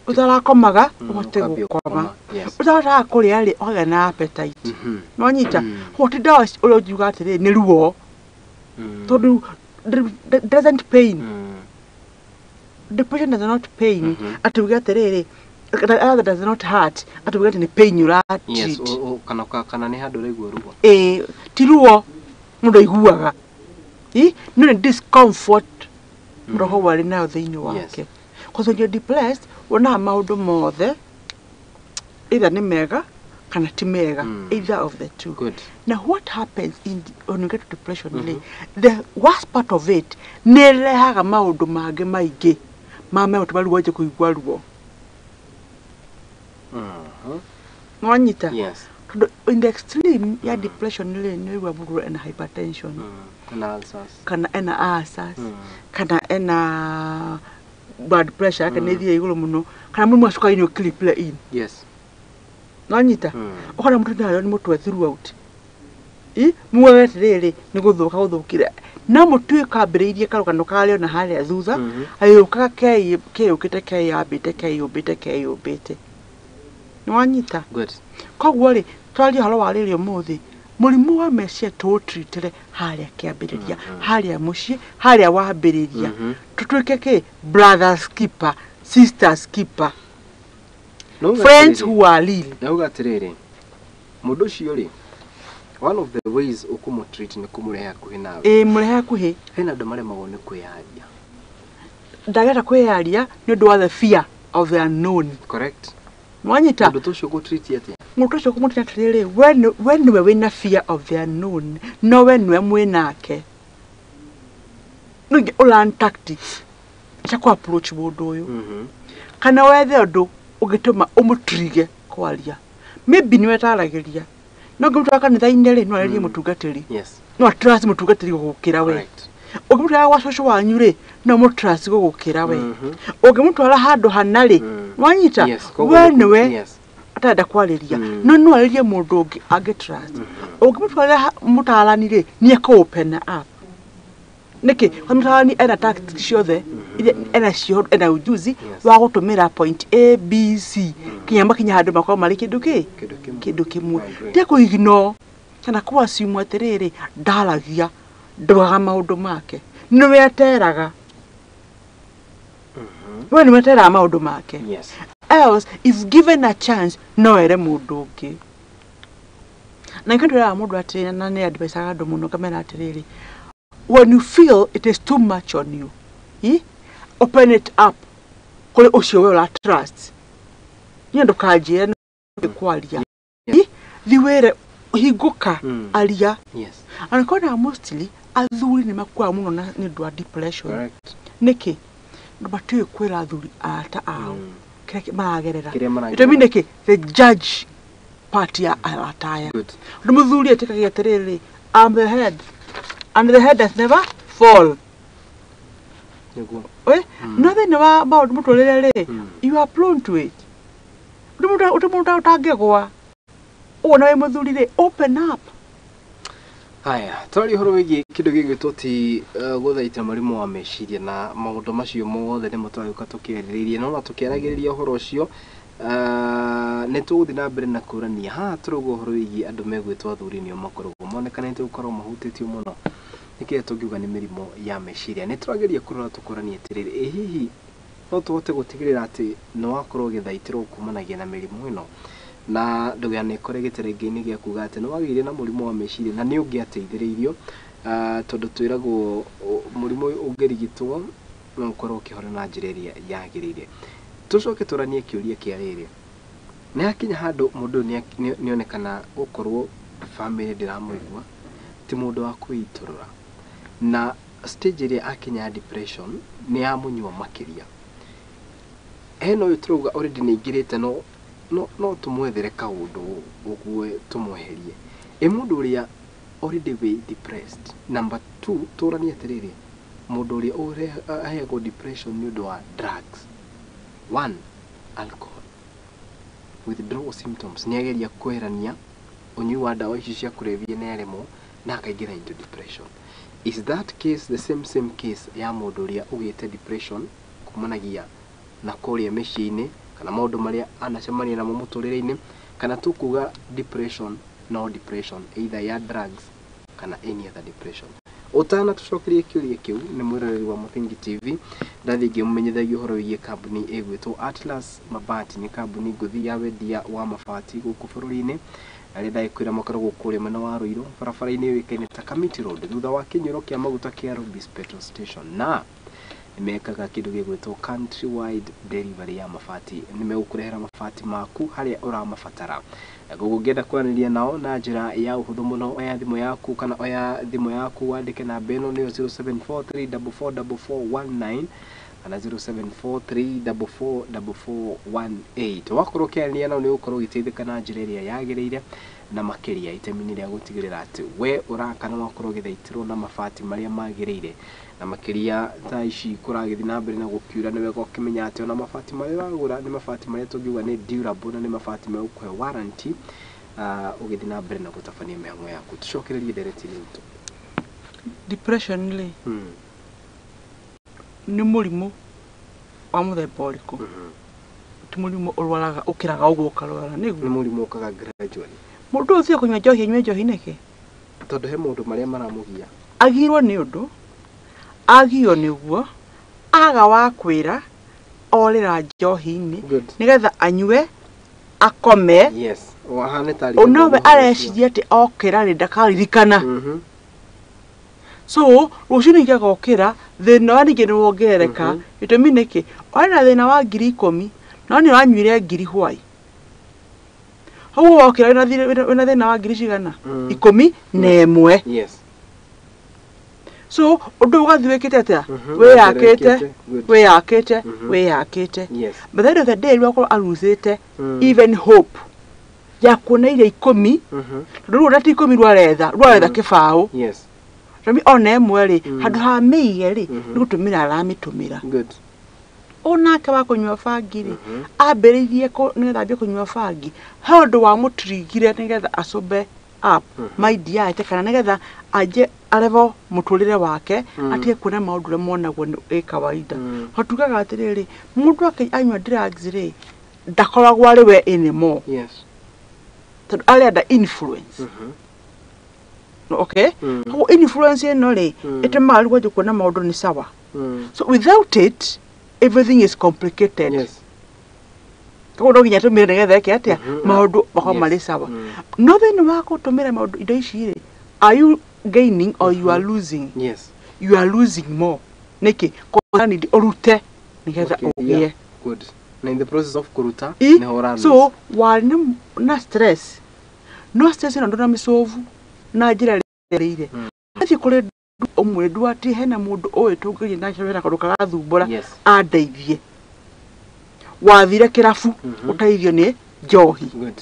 Ũtarakomaga ũhote ũkambia gũkoma. gũkoma, yes. Ũtarahotaga kũrĩa rĩ, ũkagĩa na appetite. Nonyita? Ho ti ndawa ũrĩa ũngiuga atĩrĩrĩ nĩ ruo, tondũ doesn't pain. Depression does not pain. Atĩ uge atĩrĩrĩ, rather does not hurt, atĩ uge atĩ nĩ pain ũra treat. Kana nĩ handũ ũraigua ruo. Ĩĩ, ti ruo mũndũ aiguaga. Ĩ, no nĩ discomfort mũndũ akoragwo arĩ nayo thĩinĩ wake. Because when you're depressed, wonaga maũndũ mothe either nĩ mega kana ti mega, either of the two. Good. Now what happens when you get to depression rĩ, the worst part of it, nĩ ĩrehaga maũndũ mangĩ maingĩ Mamegũtũma rĩu wanjie kũigua ruo. Nĩwanyita? Yes. Tondũ in the extreme ya depression rĩ, nĩ ũigua mũndũ ena hypertension. Kana ulcers. Kana ena ulcers. Kana ena blood pressure yake nĩ ĩthiĩ igũrũ mũno, kana mũrimũ wa cukari nĩ ũkiripire in. Yes. Nĩwanyita? Ũkona mũndũ nĩ nĩ mũtwe throughout. I muoe atĩrĩrĩ, nĩ gũthũka gũthũkire, no mũtuĩ kambĩrĩirie karũgano karĩ ona harĩa thutha, agĩũkaga keyũkĩte, keyambĩte, keyũmbĩte, keyũmbĩte. Nĩwanyita? Good. Koguo rĩ, twarie ũhoro wa rĩrĩ ũmũthĩ, mũrimũ wa meciria tũũtritĩre harĩa kĩambĩrĩria, harĩa mũciĩ, harĩa wambĩrĩria. Tũtuĩke kĩ brothers keeper, sisters keeper, friends who are real. Nauga atĩrĩrĩ, mũndũ ũcio rĩ, one of the ways ũkũmũtreat nĩ kũmũrehe hakuhĩ nawe. Ĩ, mũrehe hakuhĩ. Hena andũ maremagwo nĩ kwĩyaria. Ndageta kwĩyaria nĩ ũndũ wa the fear of the unknown. Correct. Nwanyita? Mũndũ ta ũcio ũgũtreat atĩa? Mũndũ ũcio kũmũtreat atĩrĩrĩ, we nĩwe wĩna fear of the unknown, no we nĩwe mwĩnake, no nginya ũlearn tactics cia kũ approach mũndũ ũyũ, kana wethe ũndũ ũngĩtũma ũmũtrige kwaria. Maybe nĩwe taragĩria, no ũngĩmũtwara kanitha-inĩ rĩ, no arĩrie mũtungatĩri. Yes. No atrust mũtungatĩri gũgũkĩra we. Correct. Ũngĩmũtwara gwa cũcũ wanyu rĩ, no mũtrust gũgũkĩra we. Ũngĩmũtwara handũ hana rĩ, wanyita? Yes. We nĩwe atarenda kwarĩria, no no arĩrie mũndũ ũngĩ angĩ trust. Ũngĩmũtwarĩra mũtarani rĩ, nĩ ekũ open up. Nĩkĩ? Mũtarani ena tactics ciothe iria ena cio, ena ujuzi wa gũtũmĩra point A B C kinya makinya handũ makorwo marĩ kĩndũ kĩ Kĩndũ kĩmwe. Kĩndũ kĩmwe. I agree. Tia kũ ignore kana kũ assume atĩrĩrĩ, ndaragia, ndũraga maũndũ make, nĩwe ateraga, we nĩwe ateraga maũndũ make. Yes. Else, if given a chance, no ere mũndũ ũngĩ. Na nĩkĩo ndĩraga mũndũ atĩrĩ, na nĩ advisaga andũ mũno, ngamera atĩrĩrĩ, when you feel it is too much on you, open it up kũrĩ ũcio we ũra trust. Niĩ ndũkanjĩre nĩ kwaria, thi wĩre, hingũka, aria. Yes. Anakona mostly athuri nĩ makuaga mũno na nĩ ũndũ wa depression. Correct. Nĩkĩ? Andũ matiũĩ kwĩra athuri arata ao kĩrĩa maragerera. Kĩrĩa maragerera. Gĩtũmi nĩkĩ? The judge part ya arata aya. Good. Ũndũ mũthuri etĩkagia atĩrĩrĩ, I'm the head and the head does never fall. Nĩguo. Eh? No thĩinĩ wa maũndũ mũtũrĩre rĩ, you are prone to it. Ũndũ mũndũ ũtangĩgwa ũguo na wĩ mũthuri rĩ, open up. Haya, twaria ũhoro wĩgiĩ kĩndũ gĩgwĩtwo ti gũthaita mũrimũ wa meciria na maũndũ macio mothe nĩmo twagĩũka tũkĩarĩrĩirie, no na tũkĩaragĩrĩria ũhoro ũcio, nĩ tũgũthiĩ na mbere na kũrania haha tũrauga ũhoro wĩgiĩ andũ megwĩtwo athuri nĩo makoragwo monekanĩte gũkorwo mahutĩtio mũno nĩ kĩrĩa tũngiuga nĩ mĩrimũ ya meciria. Nĩ tũrageria kũrora tũkũranie atĩrĩrĩ, ĩ hihi no tũhote gũtigĩrĩra atĩ nĩ wakorwo ũgĩthaitĩrwo kumanagia na mĩrimũ ĩno, na ndũganekore gĩterengeinĩ gĩa kuga atĩ nĩ wagĩire na mũrimũ wa meciria na nĩ ũngĩateithĩrĩirio, tondũ twĩragwo mũrimũ ũyũ ũngĩrigitwo no ũkorwo ũkĩhona na njĩra ĩrĩa yagĩrĩire. Tũcoke tũranie kĩũria kĩa rĩrĩ, nĩ hakinya handũ mũndũ ũyũ nĩonekana gũkorwo bamĩrĩ ndĩramũigua, ti mũndũ wa kwĩitũrũra, na stage ĩrĩa akinya ya depression nĩ yamũnyua makĩria. Hena ũyũ tũrauga already nĩ aingĩrĩte, no tũmwethere kaũndũ ũguo tũmweherie. Ĩ mũndũ ũrĩa already wĩ depressed? Number 2, tũranie atĩrĩrĩ, mũndũ ũrĩa aheagwo depression nĩ ũndũ wa drugs. 1, alcohol. Withdrawal symptoms, nĩ ageria kweherania ũnyui wa ndawa ici cia kũrebia nĩ aremwo na akaingĩra into depression. Is that case the same case ya mũndũ ũrĩa ũgĩte depression kumanagia na kũrĩa mĩciĩ-inĩ kana maũndũ marĩa anacemania namo mũtũrĩre-inĩ, kana tũkuga depression no depression either ya drugs kana any other depression? Ũtana tũcokerie kĩũria kĩu, nĩ mwĩroreri wa Mũthingi TV, ndathiĩ ngĩmũmenyithagia ũhoro wĩgiĩ kambuni ĩgwĩtwo Atlas Mabati. Nĩ kambuni ngũthi ya wendia wa mabati gũkũ bũrũri-inĩ, arĩa ndagĩkwĩra makoragwo kũrĩa mwena wa Ruiru, barabara-inĩ yũĩkaine ta Kamiti Road, thutha wa kĩnyuĩro kĩa maguta kĩa Rubis Petrol Station. Na nĩmekaga kĩndũ gĩgwĩtwo country wide delivery ya mabati, nĩmegũkũrehera mabati maku harĩa ũramabatara. Na koguo ũngĩenda kwaranĩria nao na njĩra ya ũhũthũ mũno, oya thimũ yaku kana oya thimũ yaku wandĩke namba ĩno, nĩyo 0743444419, kana 0743444418. Wakorwo ũkĩaranĩria nao nĩ ũgũkorwo ũgĩteithĩka na njĩra ĩrĩa yagĩrĩire, na makĩria itemi-inĩ rĩa gũtigĩrĩra atĩ we ũraka na wakorwo ũgĩthaitĩrwo na mabati marĩa magĩrĩire, na makĩria thaa ici kũragĩthiĩ na mbere na gũkiura, nĩ wega ũkĩmenya atĩ ona mabati marĩa ũragũra nĩ mabati marĩa tũngiuga nĩ durable, na nĩ mabati megũkũhe warranty ũgĩthiĩ na mbere na gũtabania mĩhang'o yaku. Tũcokererie ndereti-inĩ itũ. Depression rĩ, nĩ mũrimũ wa mũthemba ũrĩkũ? Ti mũrimũ ũrwaraga ũkĩraga ũguo ũkarwara, nĩguo? Nĩ mũrimũ ũkaga gradually. Mũndũ ũcio kũnyua njohi, anyue njohi nĩkĩ? Tondũ he maũndũ marĩa maramũgia. Agirwo nĩ ũndũ, agio nĩguo, aga wa kwĩra, orĩra njohi-inĩ nĩgetha anyue, akome. Yes. Ahane tarĩ nowe areciria atĩ okĩra rĩ ndakaririkana. So rũciũ ningĩ agokĩra, thĩna wa ningĩ nĩ wongerereka. Gĩtũmi nĩkĩ? Warĩ na thĩna wa 10,000, no nĩ ũranyuire 1,000 hwai. Hau wokĩra wĩna thĩna wa ngiri cigana? 11. Yes. So ũndũ ũgathiĩ wĩkĩte atĩa? Wĩyakĩte, wĩyakĩte, wĩyakĩte. Yes. But the end of the day rĩu akorwo arucĩte even hope ya kuona iria 10, tondũ rĩu ona ti 10 rwaretha, rwaretha kĩbaũ. Yes. Tondũ ona ĩmwe rĩ, handũ ha mĩige rĩ, nĩ gũtũmĩra aramĩtũmĩra. Good. Onake wa kũnyua bangi rĩ, ambĩrĩirie nĩgetha ambie kũnyua bangi, he ũndũ wamũtirigire nĩgetha acũmbe up mind yake, kana nĩgetha anjie arevo mũtũrĩre wake, atige kuona maũndũ ũrĩa monagwo nĩ ĩ kawaida. Ho tugaga atĩrĩrĩ, mũndũ anyua drugs rĩ, ndakoragwo arĩ we anymore. Yes. Tondũ arenda influence. Okay? Koguo influence ĩno rĩ, ĩtũmaga rĩu wanjie kuona maũndũ nĩ sawa. So without it, everything is complicated. Yes. Koguo no nginya tũmĩre nĩgetha eke atĩa, maũndũ makorwo marĩ sawa. No thĩinĩ wa gũtũmĩra maũndũ indo ici rĩ, are you gaining or you are losing? Yes. You are losing more. Nĩkĩ? Koguo need ũrute nĩgetha ũgĩe. Good. Na in the process of kũruta nĩho ũra lose. So warĩ na stress. No stress ĩno ndũnamĩsolve na njĩra ĩrĩa ĩrĩ. Athiĩ kũrĩ ũmwe ndu atĩ hena mũndũ ũyũ tũngĩthiĩ nake wĩra kaũndũ karathumbũra, andeithie. Wathire kĩrabu ũteithio nĩ njohi. Good.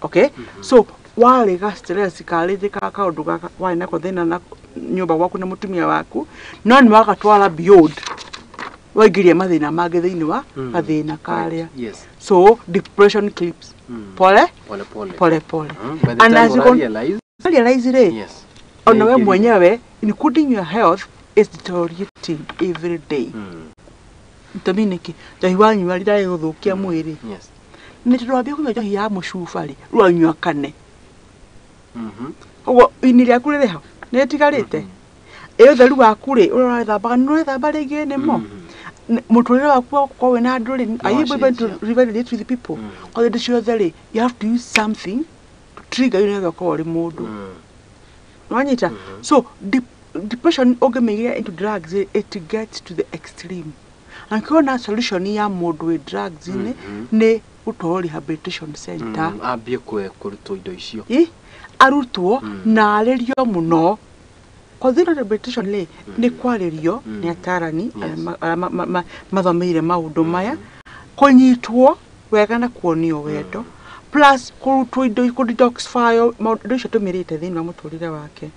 Okay? So warĩ ga stress karĩ ka kaũndũ gaka warĩ nako thĩna na nyũmba gwaku na mũtumia waku, no nĩ wagatwara beyond, waingĩria mathĩna mangĩ thĩinĩ wa gathĩna karĩa. Yes. So depression creeps pole pole pole pole pole. By the And time as you realize, realize rĩ, yes, ona we mwenyewe including your health is deteriorating every day. Gĩtũmi nĩkĩ? Njohi wanyua rĩrarĩ gũthũkia mwĩrĩ. Yes. Nĩ tondũ wambia kũnyua njohi ya mũcuba rĩ, rwanyua kane. Koguo ini rĩaku rĩrĩ hau nĩ rĩtigarĩte. Ĩ ũtheru waku rĩ, ũrĩa ũrethambaga nĩ ũrethamba rĩngĩ nĩmo. Mũtũrĩre waku wa gũkorwo wĩna andũ rĩ, are you able to relate with people? Koguo hĩndĩ ciothe rĩ, you have to use something to trigger you nĩgetha ũkorwo ũrĩ mũndũ. Wanyita? So depression ũngĩmĩigĩra into drugs, it gets to the extreme. Angĩkorwo na solution ya mũndũ wĩ drugs -inĩ nĩ gũtwarwo rehabilitation center. Ambie kũrutwo indo icio. Arutwo na arĩrio mũno. Kwa thĩinĩ rehabilitation rĩ, nĩ kwarĩrio nĩ atarani arĩa mathomeire maũndũ maya, kũnyitwo wega na kuonio wendo, plus kũrutwo indo, kũ detoxify maũndũ indo icio tũmĩrĩte thĩinĩ wa mũtũrĩre wake.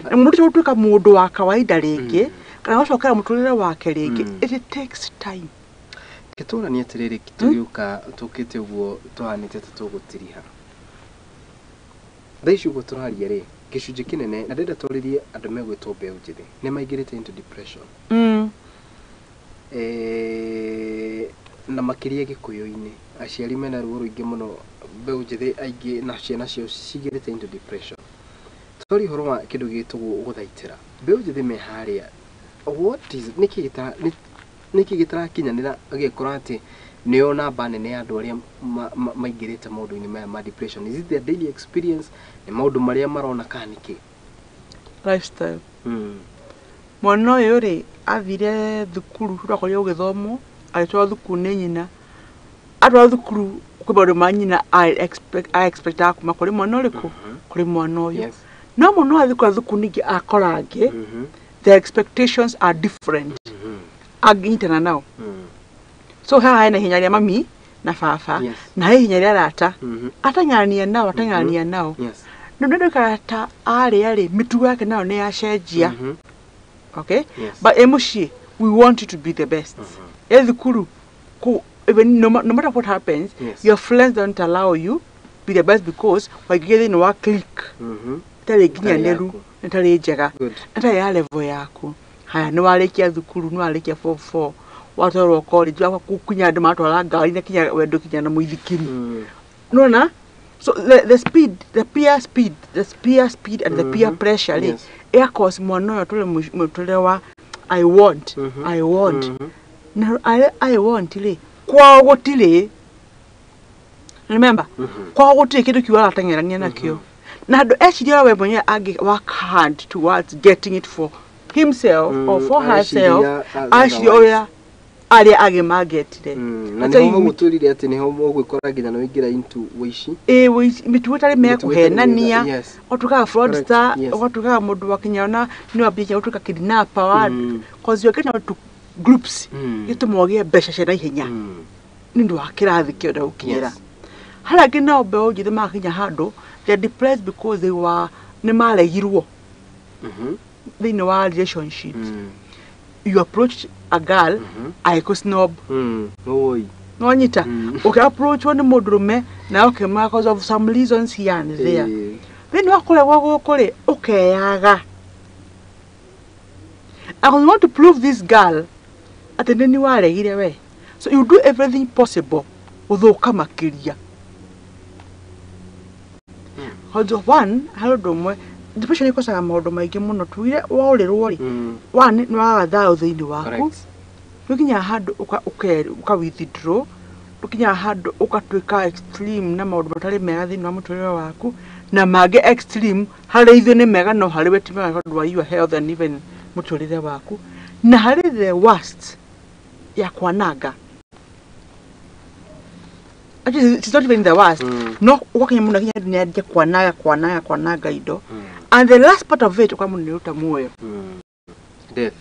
Na mũndũ ũcio gũtuĩka mũndũ wa kawaida rĩngĩ, kana gũcokera mũtũrĩre wake rĩngĩ, it takes time. Gĩtũranie atĩrĩrĩ, tũgĩũka tũkĩte ũguo tũhanĩte ta tũgũtiriha. Thaa ici ũguo tũraria rĩ, gĩcunjĩ kĩnene, na ndĩrenda twarĩrie andũ megwĩtwo mbeũ njĩthĩ, nĩ maingĩrĩte into depression. Na makĩria gĩkũyũ-inĩ, aciari mena ruo rũingĩ mũno, mbeũ njĩthĩ aingĩ na ciana ciao cigĩrĩte into depression. Twaria ũhoro wa kĩndũ gĩtagwo gũthaitĩra, mbeũ njĩthĩ me harĩa, what is, nĩkĩ gĩtarakinyanĩra ũgekora atĩ nĩo namba nene ya andũ arĩa maingĩrĩte maũndũ-inĩ maya ma depression? Is it their daily experience? Nĩ maũndũ marĩa marona kana nĩkĩ? Lifestyle. Mwana ũyũ rĩ, athire thukuru, twakorire gũgĩthomwo, agĩtwarwo thukuru nĩ nyina. Atwarwo thukuru kwĩ maũndũ ma nyina a expectaga kuma kũrĩ mwana ũrĩkũ? Kũrĩ mwana ũyũ. Yes. No mwana ũyũ athiĩ kũrĩa thukuru ningĩ akora angĩ, the expectations are different. Angĩnyitana nao. So haha hena ihenya rĩa mami na baba na he ihenya rĩa arata. Ateng'erania nao, ateng'erania nao. No nĩ ndũikara ta arĩa rĩ, mĩtugo yake nayo nĩ yacenjia. Okay? But ĩ mũciĩ, we want you to be the best. Ĩ thukuru, even no matter what happens, your friends don't allow you be the best because waingĩra thĩinĩ wa clique ĩtarĩ nginyanĩru, ĩtarĩ njega, ĩtarĩ ya level yaku. Haya, nĩ warĩkia thukuru, nĩ warĩkia form 4, watwarwo college, kinya andũ maratwara ngari na kinya wendo kinya na mũithikiri. Nona? So the speed, the peer speed, the peer speed and the peer pressure rĩ, ĩa cause mwana ũyũ atũre mũtũrĩre wa I want, I want. Na I want rĩ, kwao gũtirĩ. Remember, kwao gũtirĩ kĩndũ kĩu arateng'erania nakĩo. Na andũ eciria we mwenyewe angĩ work hard towards getting it for himself or for herself, aciria ũrĩa arĩa angĩ mangetire. Na nĩho mũgũtwĩrire atĩ nĩho mũgwĩkora nginya nĩ waingĩra into ũici. Ĩĩ, ũici, mĩtugo ĩtarĩ mekũhenania, ũgatuĩkaga fraudster, ũgatuĩkaga mũndũ wa kinya ona nĩ wambia gũtuĩka kidnapper wa, cause you're getting out to groups gĩtũma ũgĩe mbeca cia naihenya nĩ ũndũ wa kĩrathi kĩo ũrenda gũkinyĩra. Harĩa angĩ nao mbeũ njĩthĩ magakinya handũ they are depressed because they were nĩ maregirwo thĩinĩ wa relationships. You approach a girl, agĩkũ snob. Nĩwanyita? Ũkĩ-approachwo nĩ mũndũrũme na ũkĩmaka because of some reasons here and there. Thĩinĩ wa kũregwo gũkũ rĩ, ũkeyaga. I want to prove this girl atĩ nĩ niĩ waregire we. So you do everything possible gũthũka makĩria. Ũndũ one, harĩ ũndũ ũmwe, depression ĩkocaga maũndũ maingĩ mũno. Tugire waũrĩrwo rĩ, one, nĩ wagaga thayũ thĩinĩ waku. Nĩũkinyaga handũ ũka withdraw, ũkinyaga handũ ũgatuĩka extreme na maũndũ matarĩ mega thĩinĩ wa mũtũrĩre waku, na mangĩ extreme harĩ ithuĩ nĩ mega no harĩ we ti mega tondũ wa your health and even mũtũrĩre waku. Na harĩ the worst ya kwananga. Actually, it's not even the worst. No, ũgakinya mũno nginya nĩ anjia kwananga, kwananga, kwananga indo. And the last part of it, ũkamũndũ nĩ ũruta muoyo. Death.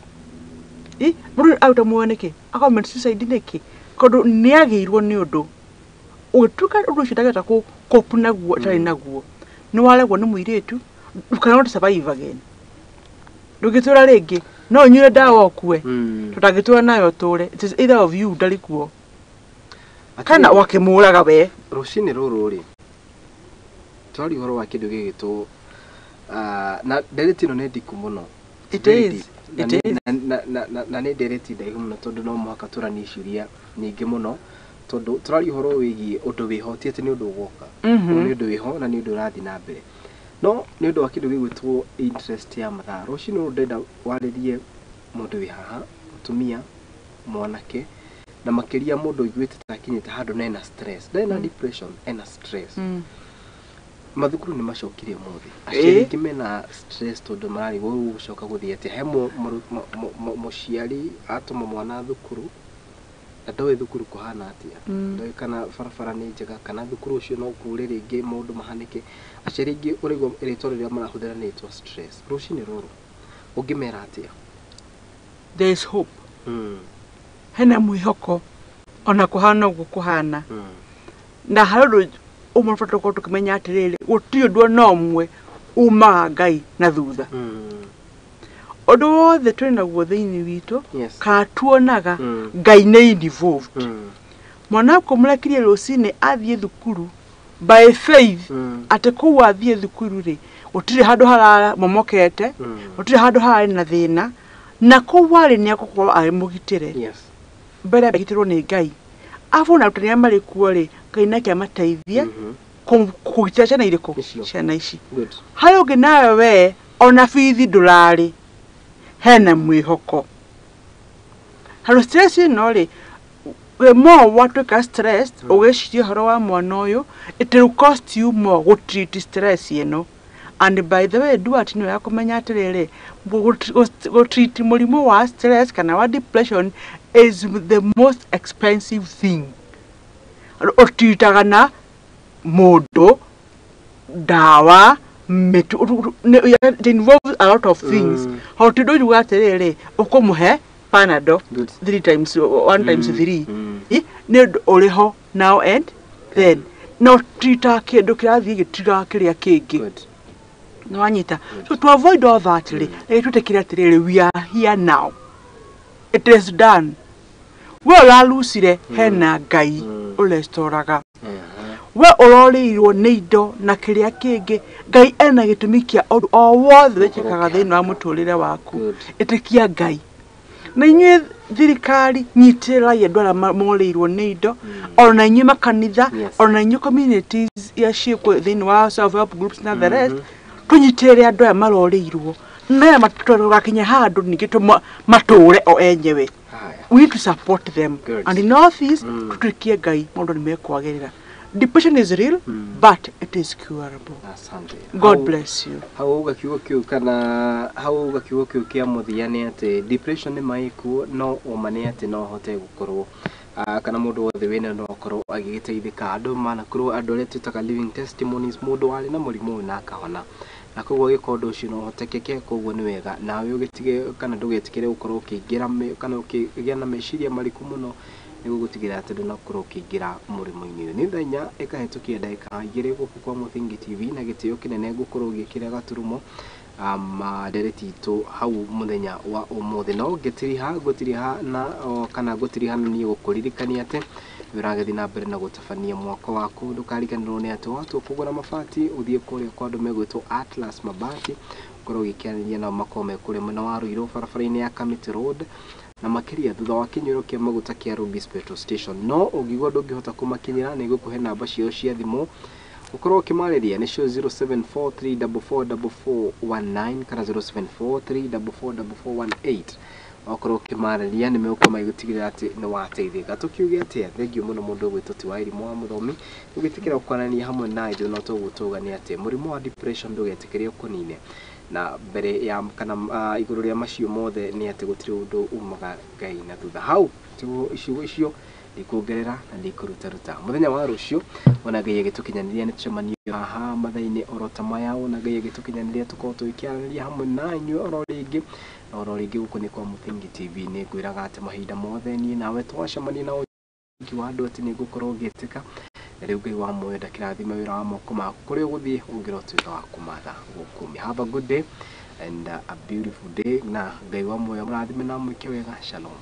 Mũndũ aruta muoyo nĩkĩ? Aka-commit suicide nĩkĩ? Tondũ nĩ agĩirwo nĩ ũndũ. Ũgĩtuĩka ũndũ ũcio ndangĩhota cope naguo, atarĩ naguo. Nĩ waregwo nĩ mũirĩtu, you cannot survive again. Ndũngĩtũra rĩngĩ, no ũnyue ndawa ũkue. Tondũ ndangĩtũra nayo ũtũre. It is either of you ndarĩ kuo. Kana wakĩmũraga we. Rũcinĩ rũrũ rĩ, twaria ũhoro wa kĩndũ gĩgĩtwo na ndereti ĩno nĩ ndiku mũno. It is. It is. Na nĩ ndereti ndaihu mũno tondũ no mũhaka tũranie ciũria nyingĩ mũno tondũ tũraria ũhoro wĩgiĩ ũndũ wĩho, ti atĩ nĩ ũndũ ũgoka. Nĩ ũndũ wĩho na nĩ ũndũ ũrathiĩ na mbere. No nĩ ũndũ wa kĩndũ gĩgwĩtwo interest ya mathaa. Rũcinĩ rũrũ ndĩrenda warĩrie mũndũ wĩ haha, mũtumia, mwanake, na makĩria mũndũ ũiguĩte ta akinyĩte handũ na ena stress. Ndarĩ na depression, ena stress. Mathukuru nĩ macokire ũmũthĩ. Aciari aingĩ mena stress tondũ mararigwo rĩu gũcoka gũthiĩ atĩa. He mũciari atũma mwana thukuru na ndoĩ thukuru kũhana atĩa. Ndoĩ kana barabara nĩ njega, kana thukuru ũcio no kure rĩngĩ maũndũ mahanĩke. Aciari aingĩ ũraigua rĩtwa rĩrĩa marahũthĩra nĩ rĩtwa stress. Rũcinĩ rũrũ ũngĩmera atĩa? There is hope. Hena mwĩhoko ona kũhana ũguo kũhana. Na harĩ ũndũ ũmwe ũbatiĩ gũkorwo tũkĩmenya atĩrĩrĩ, gũtirĩ ũndũ ona ũmwe umaga Ngai na thutha. Ũndũ wothe twĩ naguo thĩinĩ witũ, kana tuonaga Ngai nĩ involved. Mwana waku ũmũrekirie rũcinĩ athiĩ thukuru by faith atĩ kũu athiĩ thukuru rĩ, gũtirĩ handũ haramomokete, gũtirĩ handũ hararĩ na thĩna, na kũu arĩ nĩ egũkorwo arĩ mũgitĩre. Mbere agitĩrwo nĩ Ngai. Arabu ona arutani arĩa marĩ kuo rĩ, Ngai nake amateithie kũgitĩra ciana irĩkũ? Ciana ici. Harĩ ũngĩ nawe we ona bithi ndũrarĩ, hena mwĩhoko. Harũ stress ĩno rĩ, the more watuĩka stressed, ũgĩciria ũhoro wa mwana ũyũ, it will cost you more gũ-treat stress ĩno. And by the way, Duarte nĩwe kũmenya atĩrĩrĩ, gũ-treat mũrimũ wa stress kana wa depression is the most expensive thing. Ũtiritaga na mũndũ, ndawa, mĩtu, it involves a lot of things. Hatirĩ ũndũ ũriuga atĩrĩrĩ, ũkũmũhe Panadol Good. 3 times 1 times 3. Nĩ ũndũ ũrĩ ho now and then, no treata kĩndũ kĩrathiĩ gĩtiraga kĩrĩa kĩngĩ. Good. Nĩ wanyita? So to avoid all that rĩ, reke twĩtĩkĩre atĩrĩrĩ, we are here now, it is done. We ũrarucire, hena Ngai ũrestoraga. We ũrorĩirwo nĩ indo na kĩrĩa kĩngĩ, Ngai ena gĩtũmi kĩa ũndũ o wothe wĩkĩkaga thĩinĩ wa mũtũrĩre waku. Good. Ĩtĩkia Ngai. Na inyuĩ thirikari, nyitĩrĩrai andũ arĩa morĩirwo nĩ indo, ona inyuĩ makanitha, ona inyuĩ communities iria ciĩkuo thĩinĩ wa self help groups na the rest, tũnyitĩrĩre andũ aya marorĩirwo na aya tũgakinya handũ ningĩ matũre o enyewe. Haya. We need to support them. Good. And in all this, tutuikie Ngai, maũndũ nĩ mekwagĩrĩra. Depression is real, but it is curable. Asante. God bless you. Hau uga kiugo kiu, kana hau uga kiugo kiu kia mũthia nĩ atĩ depression nĩ maĩkuo, no ũma nĩ atĩ no hote gũkorwo kana mũndũ wothe wĩna no akorwo agĩgĩteithĩka. Andũ manakorwo andũ arĩa twĩtaga living testimonies, mũndũ warĩ na mũrimũ ũyũ na akahona, na koguo agĩkorwo ũndũ ũcio no ũhotekeke. Koguo nĩ wega nawe ũgĩtige kana ndũgetĩkĩre gũkorwo ũkĩingĩra kana ũkĩgĩa na meciria mariku mũno, nĩguo gũtigĩrĩra atĩ ndũnakorwo ũkĩingĩra mũrimũ-inĩ ũyũ. Nĩ thaa 4 ĩkahĩtũkia ndagĩka 2 gũkũ kwa Mũthingi TV, na gĩtĩo kĩnene ngũkorwo ngĩkĩra gaturumo ndereti itũ hau mũthenya wa ũmũthĩ. No ngĩtiriha ngũtiriha na kana ngũtiriha na niĩ gũkũririkania atĩ ũragĩthiĩ na mbere na gũtabania mwako waku. Ndũkariganĩrwo nĩ atĩ watua kũgũra mabati, ũthiĩ kũrĩa kwa andũ megwĩtwo Atlas Mabati, ũkorwo ũgĩkĩaranĩria nao, makorwo me kũrĩa mwena wa Ruiru, barabara-inĩ ya Kamiti Road, na makĩria thutha wa kĩnyuĩro kĩa maguta kĩa Rubis Petrol Station. No ũngĩigua ndũngĩhota kũmakinyĩra, nĩ ngũkũhe namba ciao cia thimũ ũkorwo ũkĩmarĩria, nĩcio 0743444419 kana 0743444418. Wakorwo ũkĩmarĩria, nĩ megũkorwo magĩgũtigĩrĩra atĩ nĩ wateithĩka. Tũkiuge atĩa? Thengiũ mũno mũndũ ũgwĩtwo ti wa irimũ wa mũthomi ũgĩtĩkĩra gũkwaranĩria hamwe na ithuĩ. No toguo tauga nĩ atĩ mũrimũ wa depression ndũgetĩkĩre ũkũnine na mbere ya kana igũrũ rĩa macio mothe nĩ atĩ gũtirĩ ũndũ umaga Ngai na thutha. Hau tiguo ciugo icio ndikuongerera na ndikũrutaruta. Mũthenya wa rũciũ, ona Ngai agĩtũkinyanĩria, nĩ tũcemanio haha mathaa-inĩ oro ta maya. Ona Ngai agĩtũkinyanĩria, tũkorwo tũgĩkĩaranĩria hamwe na inyuĩ oro rĩngĩ na oro rĩngĩ gũkũ nĩ kwa Mũthingi TV. Nĩ ngwĩraga atĩ mahinda mothe niĩ nawe twacemania na ũingĩ wa andũ atĩ nĩ ngũkorwo ngĩtĩka. Na rĩu Ngai wa muoyo ndakĩrathime wĩra wa moko maku kũrĩa ũgũthiĩ ũngĩrotuĩka wa kũmatha gũkũ. Have a good day and a beautiful day, na Ngai wa muoyo mũrathime na mwĩke wega. Shalom.